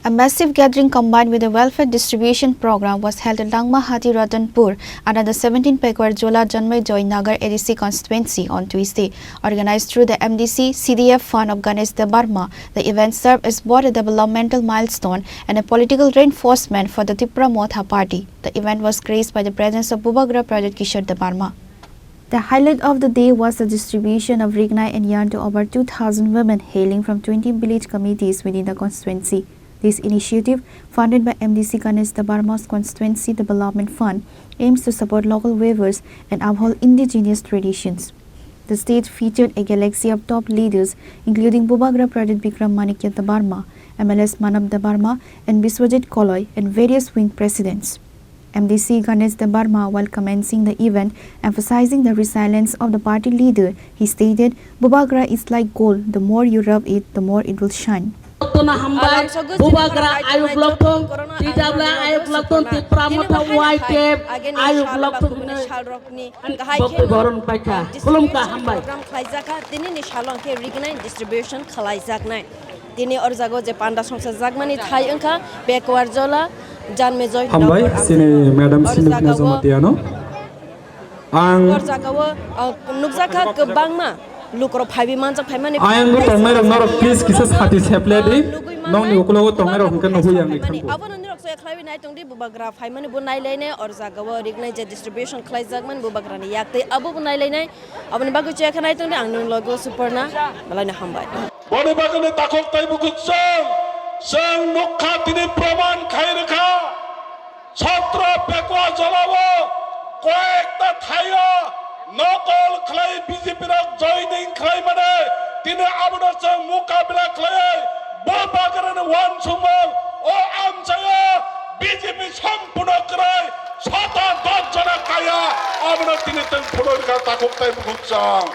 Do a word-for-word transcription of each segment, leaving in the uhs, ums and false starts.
A massive gathering combined with a welfare distribution program was held at Langmahati Ratanpur under the seventeen Pekwar Jola Janmay Joy Nagar A D C constituency on Tuesday. Organized through the M D C C D F fund of Ganesh Debbarma, the event served as both a developmental milestone and a political reinforcement for the Tipra Motha Party. The event was graced by the presence of Bubagra Pradyut Kishore Debbarma. The highlight of the day was the distribution of Rignai and yarn to over two thousand women hailing from twenty village committees within the constituency. This initiative, funded by M D C Ganesh Debbarma's Constituency Development Fund, aims to support local weavers and uphold indigenous traditions. The stage featured a galaxy of top leaders, including Bubagra Pradyut Bikram Manikya Debbarma, M L As Manab Debbarma and Biswajit Koloi, and various wing presidents. M D C Ganesh Debbarma, while commencing the event, emphasizing the resilience of the party leader, he stated, "Bubagra is like gold, the more you rub it, the more it will shine." Tona hambai, Bubagra ayuk lokthong, T W ayuk lokthong, Tipra Motha Y T F ayuk lokthong hinwi bokti boron paikha. Khulumkha, hambai. Program khlaijakha, tinini salo hwnkhe Rignai distribution khlaijaknai. Tini o jaga o je panda songsa jakmani thai wngkha Pekwar Jola Janmay Joy. Hambai, Nagar chini Amchaiyang. Madam Sinukna Jamatia no. Ang o jaga o, ah, nukjakha kwbangma lukurok phaiwi manjak phaimani. Ayang bo tongnai rok norok please kisa sati seple di. Nokni ukulogo tongnai rok hwnkhe nuhwi yang ni thango. Abono norok chaya khlaiwi nai tongdi, Bubagra phaimani bo nailainai, o jaga o Rignai je distribution khlaijakmani Bubagrani yaktwi abo bo nailainai. Aboni bagwi chaya khe nai tongdi, ang nwng logo Suparna, belai no hambai. Boni bagwi ni takhuk tai bukhuk chwng, chwng nukha tini proman khai rwkha. Chatra Pekwa Jola o koyekta thaio nokol khlai B J P rok joining khlai mane tini abono chwng mukabila khlai Bubagrani wansukmung o amchaio B J P sompurno kwrwi sota dot jona kaya abono tini chwng phunukha takhuk tai bukhuk chwng.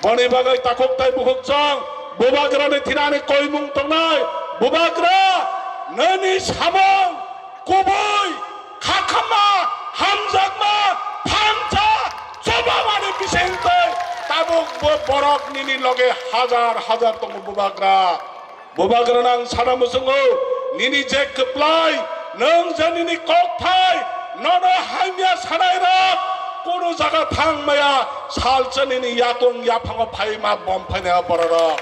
Boni bagwi takhuk tai bukhuk chwng Bubagrani thinani koimung tongnai. Bubagra nini samung kubui, khakhama, hamjakma, thansa, chubamani bisingtwi tabuk bo borok nini loge hajar hajar tongo Bubagra. Bubagrano ang sana muchungo, nini je kwplai, nwng je nini kokthai, nono hamya sanairok kunu jaga thang maya, salsa nini yakung yaphango phaima bom phainai bororok.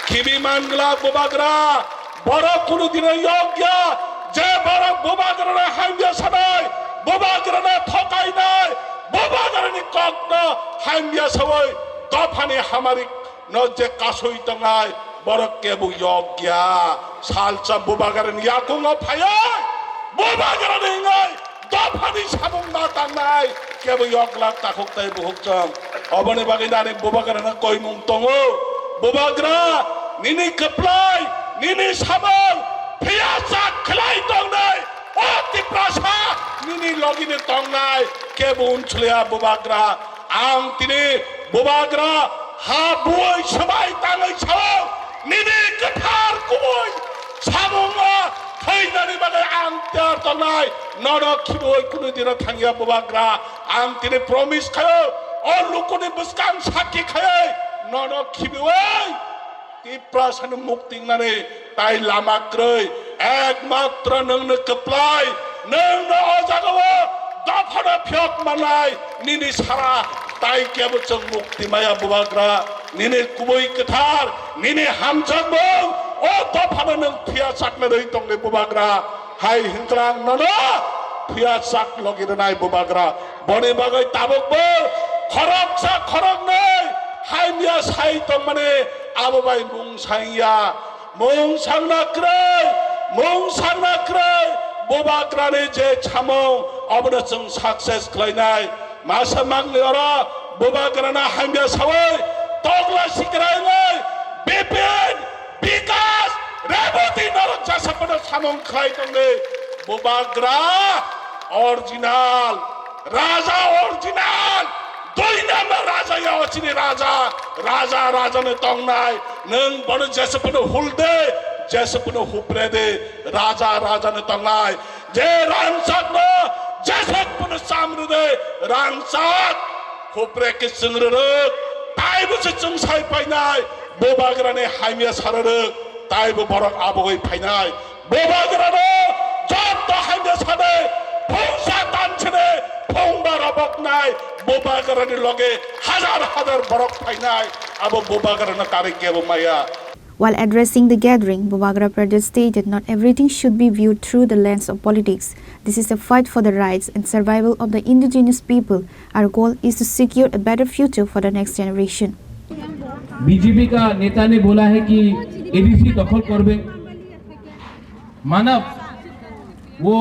Khibi mangla Bubagra, borok kunu dino yokya, je borok Bubagrano hamya sanai, Bubagrano thokainai, Bubagrani kokno hamya sawi, dophani hamari no je kasui tongnai, borok kebo yokya, salsa Bubagrani yakungo phaiwi, Bubagrani wngwi dophani samung ma tangnai, kebo yoklak takhuk tai bukhuk chwng. Oboni bagwi nani Bubagrano koimung tongo. Bubagra, nini kwplai, nini samung, phiya chak khlai tongnai, o Tiprasa, nini logini tongnai, kebo unsliya Bubagra. Ang tini Bubagra ha buwi swbai tangwi sao, nini kwthar kubui samungo thwinani bagwi ang tiyar tongnai, nono khibiwi kunu dino thangya Bubagra. Ang tini promise khaio, o lukuni bwskang sakki khaiwi nono khibiwi Tiprasano mukti wngnani tai lama kwrwi, ekmatro nwngno kwplai, nwngno o jagao dophano phiyok manai, nini sara tai kebo chwng mukti maya Bubagra, nini kubui kwthar, nini hamjakmung, o dophano nwng phiya chakna rwi tongdi Bubagra. Hai hwnkhe ang nono phiya chak logi rwnai Bubagra. Boni bagwi tabukbo khoroksa khoroknwi hamya sai tongmani abo bai mung sangya. Mung sangna kwrwi, mung sangna kwrwi Bubagrani je samung obono chwng success khlainai. Masa mangni oro Bubagrano hamya sawi tokla sikrai wngwi Bipin Bikas Reboti norok jesa phano samung khlai tongdi. Bubagra original, Raja original, dui number Raja ya o chini Raja, Raja Raja ni tongnai, nwng bono jesa phano hul de, jesa phano hupre de, Raja Raja ni tongnai, je rangchak no jesa phano cham rw de, rangchak. Hupre ke chwng rwrwk, taibo se chwng sai painai, Bubagrani hamya sa rwrwk, taibo borok abogwi phainai. Bubagrano jotto haino sade, phungsa tansine, phungba roboknai, Bubagrani loge hazar hazar borok phainai, abo Bubagrano karwi kebo maya. While addressing the gathering, Bubagra Pradesh stated not everything should be viewed through the lens of politics. This is a fight for the rights and survival of the indigenous people. Our goal is to secure a better future for the next generation. BJP का नेता ने बोला है कि एडीसी दखल करबे। मानव वो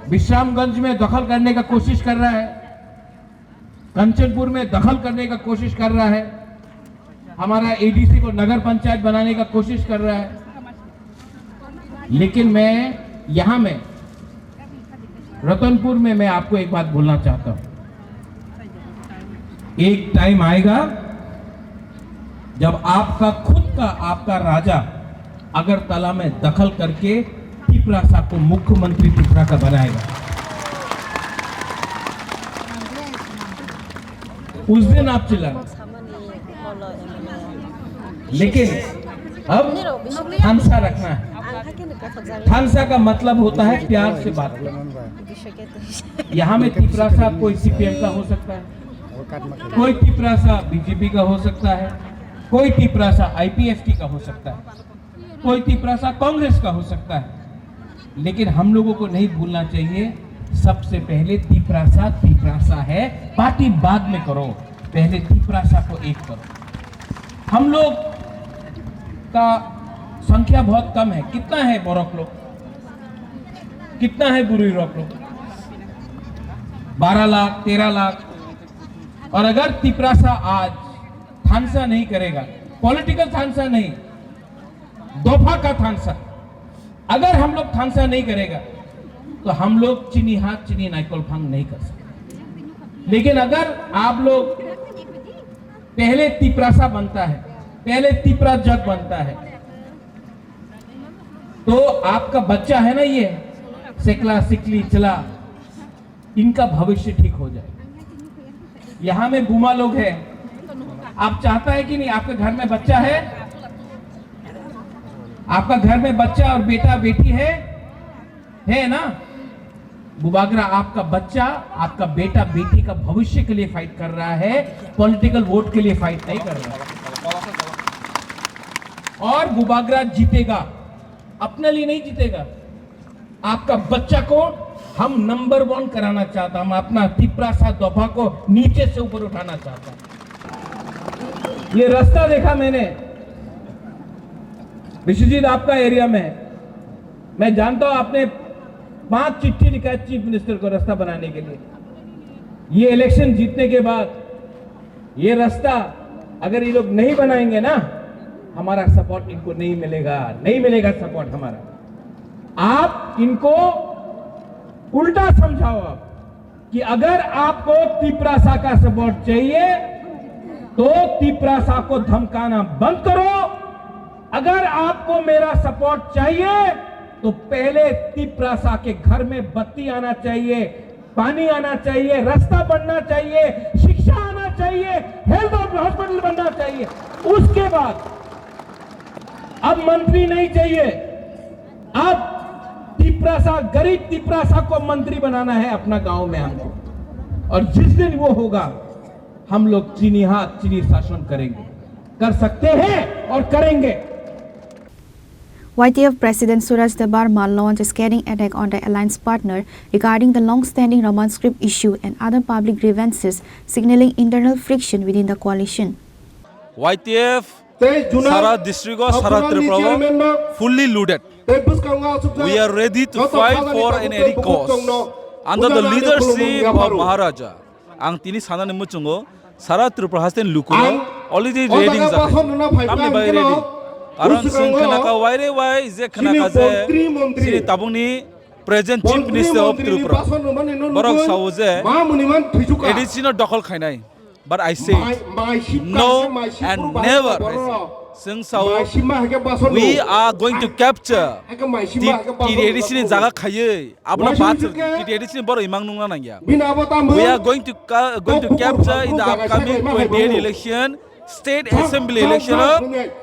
विश्रामगंज में दखल करने का कोशिश कर रहा है, कंचनपुर में दखल करने का कोशिश कर रहा है, हमारा एडीसी को नगर पंचायत बनाने का कोशिश कर रहा है। लेकिन मैं यहाँ में रतनपुर में मैं आपको एक बात बोलना चाहता हूँ, एक टाइम आएगा जब आपका खुद का, आपका राजा अगरतला में दखल करके तिपरासा को मुख्यमंत्री तिपरा का बनाएगा। उस दिन आप चिल्लाना। लेकिन अब थानसा रखना है। थानसा का मतलब होता है प्यार से बात करना। यहाँ में तिपरासा कोई सीपीएम का हो सकता है, कोई तिपरासा बीजेपी का हो सकता है, कोई तिपरासा आईपीएफटी का हो सकता है, कोई तिपरासा कांग्रेस का हो सकता है। लेकिन हम लोगों को नहीं भूलना चाहिए, सबसे पहले तिपरासा तिपरासा है। पार्टी बाद में करो, पहले तिपरासा को एक करो। हम लोग का संख्या बहुत कम है। कितना है बोरक लोग, कितना है बुरुई रोक लोग? बारह लाख, तेरह लाख। और अगर तिपरासा आज थानसा नहीं करेगा, पॉलिटिकल थानसा नहीं, दोफा का थानसा, अगर हम लोग थानसा नहीं करेगा तो हम लोग चीनी हाथ चीनी नाइकोल फांग नहीं कर सकते। लेकिन अगर आप लोग पहले तिपरासा बनता है, पहले तिपरा जग बनता है, तो आपका बच्चा है ना, ये सिकला सिकली चला, इनका भविष्य ठीक हो जाए। यहाँ में बुमा लोग हैं, आप चाहता है कि नहीं? आपके घर में बच्चा है, आपका घर में बच्चा और बेटा बेटी है, है ना? बुबागरा, आपका बच्चा, आपका बेटा बेटी का भविष्य के लिए फाइट कर रहा है, पॉलिटिकल वोट के लिए फाइट नहीं कर रहा है। और बुबागरा जीतेगा, अपने लिए नहीं जीतेगा। आपका बच्चा को हम नंबर वन कराना चाहता, हम अपना तिपरासा दोफा को नीचे से ऊपर उठाना चाहता। ये रास्ता देखा मैंने, विश्वजीत, आपका एरिया में है। मैं जानता हूं, आपने पांच चिट्ठी लिखा है चीफ मिनिस्टर को रास्ता बनाने के लिए। ये इलेक्शन जीतने के बाद ये रास्ता अगर ये लोग नहीं बनाएंगे ना, हमारा सपोर्ट इनको नहीं मिलेगा, नहीं मिलेगा सपोर्ट हमारा। आप इनको उल्टा समझाओ आप। कि अगर आपको तिपरासा का सपोर्ट चाहिए तो तिपरासा को धमकाना बंद करो। अगर आपको मेरा सपोर्ट चाहिए तो पहले तिपरासा के घर में बत्ती आना चाहिए, पानी आना चाहिए, रास्ता बनना चाहिए, शिक्षा आना चाहिए, हेल्थ और हॉस्पिटल बनना चाहिए। उसके बाद अब मंत्री नहीं चाहिए, अब तिपरासा, गरीब तिपरासा को मंत्री बनाना है अपना गांव में हमको। और जिस दिन वो होगा, हम लोग चीनी हाथ चीनी शासन करेंगे, कर सकते हैं और करेंगे। Y T F President Suraj Debbarma launched a scathing attack on the alliance partner regarding the long-standing Roman script issue and other public grievances, signaling internal friction within the coalition. Y T F Tei Juna sara district o, sara Tripura o chairman no fully loaded. Tei bwskango aswk We are ready to fight for an any cause under the leadership of Maharaja. Ang tini sanani muchungo sara Tripura haste ni lukuno already ready jak. Tamni bagwi ready? Karon chwng khwnaka waire wai je khwnaka je chini tabukni present Chief Minister of Tripura borok sao je A D C no dokhol khainai. But I say no and never. Chwng sao we are going to capture T T A D C ni jaga khaiwi abono bad T T A D C ni borok imang nungna nangya. We are going to ca- going to capture in the upcoming twenty-eight election, state assembly election o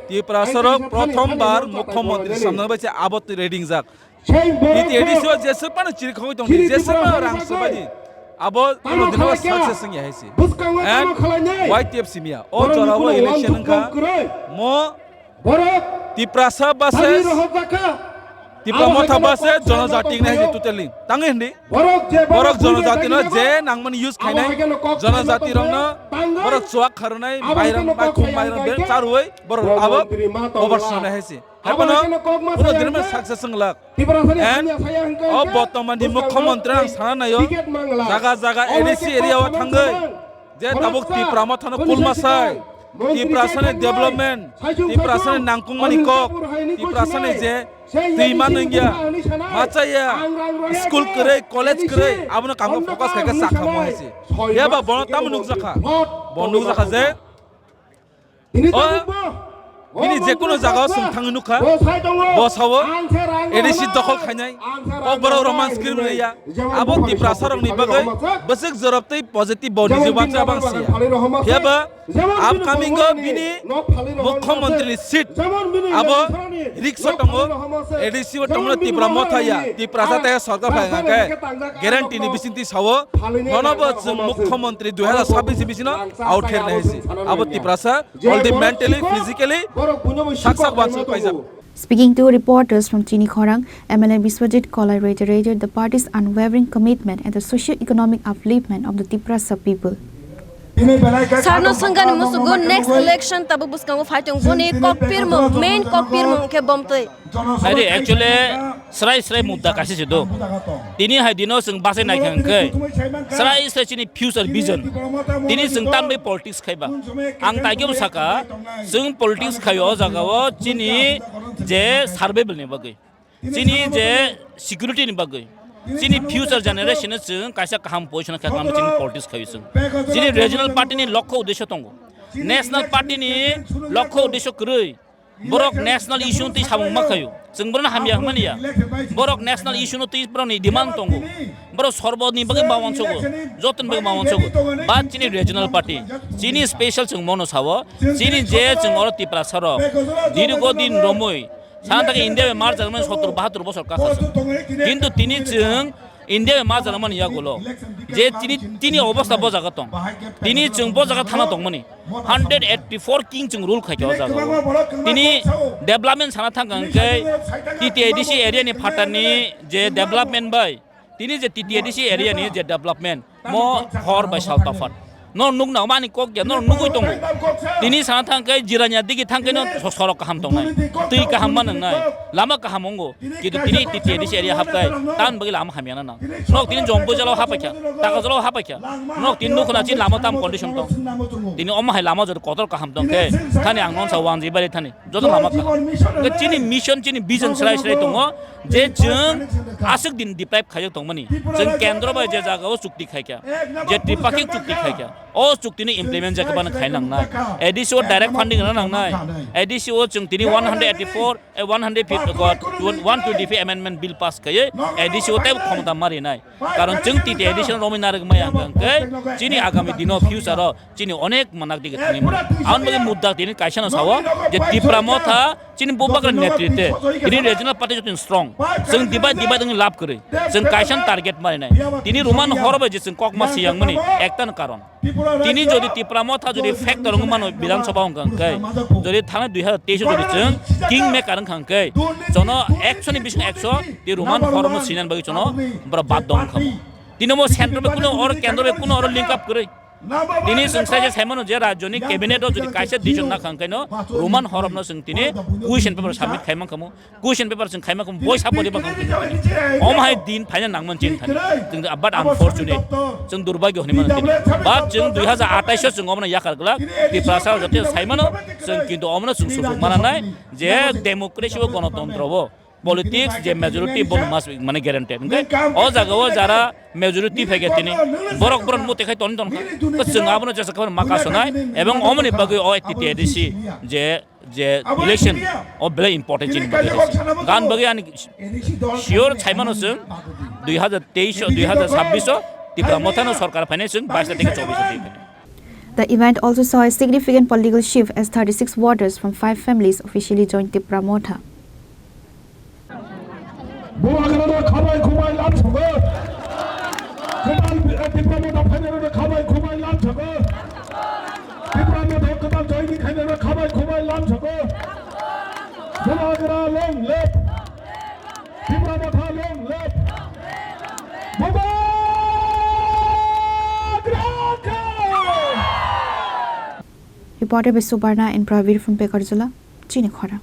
Tiprasa rok prothom bar mukhyamantri samna bai se abo ready jak. T T A D C o jeswk phano chirikhogwi tongdi, jeswk phano rang swbaidi. Abo kuno dino success wngya hai se. And Y T F simiya. O jorao election wngkha. Mo Tiprasa base, Tipra Motha base, jonojati wngnai hai se totally. Tangwi hindi. Borok jonojati no je nangmani use khainai, jonojati rokno borok chuak kharwnai, mairam, maikhum, mairam beng charwi borok abo obar sanai hai se. Hai phano kuno dino success wnglak. And o bortomani mukhyamantri ang sana naio, jaga jaga A D C area o thangwi je tabuk Tipra Mothano kulma sai, Tiprasani development, Tiprasani nangkukmani kok, Tiprasani je twi manwngya, machaya, school kwrwi, college kwrwi, abono kamo focus khaikha sakhamo hai se. Phiya ba bono tamo nukjakha? Bo nukjakha je O, bini jekunu jagao chwng thangwi nukha, bo sao, A D C dokhol khainai, kokborok romance script rwya, abo Tiprasarokni bagwi bwswk jorop tei positive bo niji uansa bang siya. Phiya ba upcoming o bini mukhyamantri ni seat abo risk o tongo, A D C o tongo Tipra Motha ya, Tiprasa tei sorkar phai hwnkhe guarantee ni bisingtwi sao, nono bo chwng mukhyamantri dui hazar sabbish ni bisino out khairnai hai se. Abo Tiprasa Already mentally, physically, sak sak uansuk paijak. Speaking to reporters from Chini Khorang, M L A Biswajit Kolai reiterated the party's unwavering commitment and the socio-economic upliftment of the Tiprasa people. Sarno swngani musugo next election tabuk bwskango phai tong boni kokpirmo, main kokpirmo hwnkhe bomtwi. Nai di, actually, srai srai mudda kaisa se do. Tini hai dino chwng bachai nai kha hwnkhe, srai srai chini future vision. Tini chwng tamni politics khaiba. Ang taigwbo saka, chwng politics khaio o jagao chini je survival ni bagwi, chini je security ni bagwi, chini future generation no chwng kaisa kaham position khe tongma chini politics khaio chwng. Chini regional party ni lokho uddesho tongo. National party ni lokho uddesho kwrwi. Borok national issue no twi samung ma khaio. Chwng borokno hamya hwnmani ya. Borok national issue no twi borokni demand tongo. Borok sorboni bagwi ma uansugo. Jotoni bagwi ma uansugo. But chini regional party, chini special chwng mono sao. Chini je chwng oro Tiprasa rok dirgo din romwi sana thangkhe India bai mar jalmani sottor bahattor bosor kakha. Kintu tini chwng India bai ma jana mani yagulo je tini, tini obostha bo jaga tong. Tini chwng bo jaga thana tongmani. Hundred eighty four king chwng rule khaikha o jaga o. Tini development sana thangkha hwnkhe T T A D C area ni phatarni je development bai, tini je T T A D C area ni je development, mo hor bai sal tophat. Nor nukna mani kok ya, nor nugui tongo. Tini sana thangkhe Jirania digi thangkhe no so-, sorok kaham tongnai. Twi kaham ma nwngnai. Lama kaham ongo. Kintu tini T T A D C area hapkai, tan bagwi lama hamya na nang. Nok tini Jompo jalo hapaikha, Taka jalo hapaikha. Nok tini nukhuna chini lama tam condition tong. Tini omo hai lama jodi kotor kaham tongkhe, thani ang non sa wanji bari thani. Joto lama kaham. Chini mission, chini vision srai srai tongo. Je chwng aswk din deprive khaijak tongmani, chwng kendro bai je jagao chukti khaikha, je tripartite chukti khaikha, o chukti no implement jakha bana khai nangnai. A D C o direct funding rwna nangnai. A D C o chwng tini one hundred eighty four, eh, one hundred fifty, one twenty five amendment bill pass khaiwi A D C o teibo khomota ma rinai. Karon chwng T T A D C no romwi narwk maya hwnkhe chini agami dino future o chini onek manak dige thangwi mano. Aboni bagwi mudda tini kaisa no sao je Tipra Motha chini bubagra netritwe tini regional party jotoni strong. Chwng divide divide wngwi lab kwrwi. Chwng kaisa no target marinai. Tini Roman horo bai je chwng kokma siyangmani ekta no karon. Tini jodi Tipra Motha jodi factor wngwi mano Bidhan Sabha wngkha hwnkhe, jodi thangnai dui hazar teis o jodi chwng king maker wngkha hwnkhe, jono ekso ni bising ekso ti Roman horo no sinani bagwi jono borok bad dong wngkha. Tini omo central bai kuno oro kendro bai kuno oro link up kwrwi. Tini chwng sai je saimano je rajyoni cabinet o jodi kaisa decision na kha hwnkhe no Roman horop no chwng tini question paper submit khai mankha mo, question paper chwng khai mankha mo, boi sabo de mankha mo. Om hai din phaina nangman chin thani. Chwng but unfortunate, chwng durbhagyo hwnwi mano tini. But chwng dui hazar atais o chwng omono yakar glak, Tiprasa jote saimano chwng kintu omono chwng sujok mana nai je democracy o gonotontro o politics je majority bo mas mane guaranteed. Hwnkhe o jaga o jara majority phai khe tini borok borok muti khai toni tonkha. To chwng abono jesa khe ma kasonai ebong omoni bagwi o T T A D C je, je election o belai important chini bagwi hai se. Gan bagwi ani sure chaimano chwng dui hazar teis o, dui hazar sabbish o Tipra Mothano sorkar phainai chwng bais ta theke chobbish o theke. The event also saw a significant political shift as thirty-six voters from five families officially joined Tipra Motha. Bubagrano khabai khumbai lam sogo. Kwtal Tipra Motha phainarokno khabai khumbai lam sogo. Tipra Motha kwtal joini khainarokno khabai khumbai lam sogo. Bubagra long live. Tipra Motha long live. Bubagra khe. Reporter Bisu Barna and Pravir from Pekarjula, chini khorang.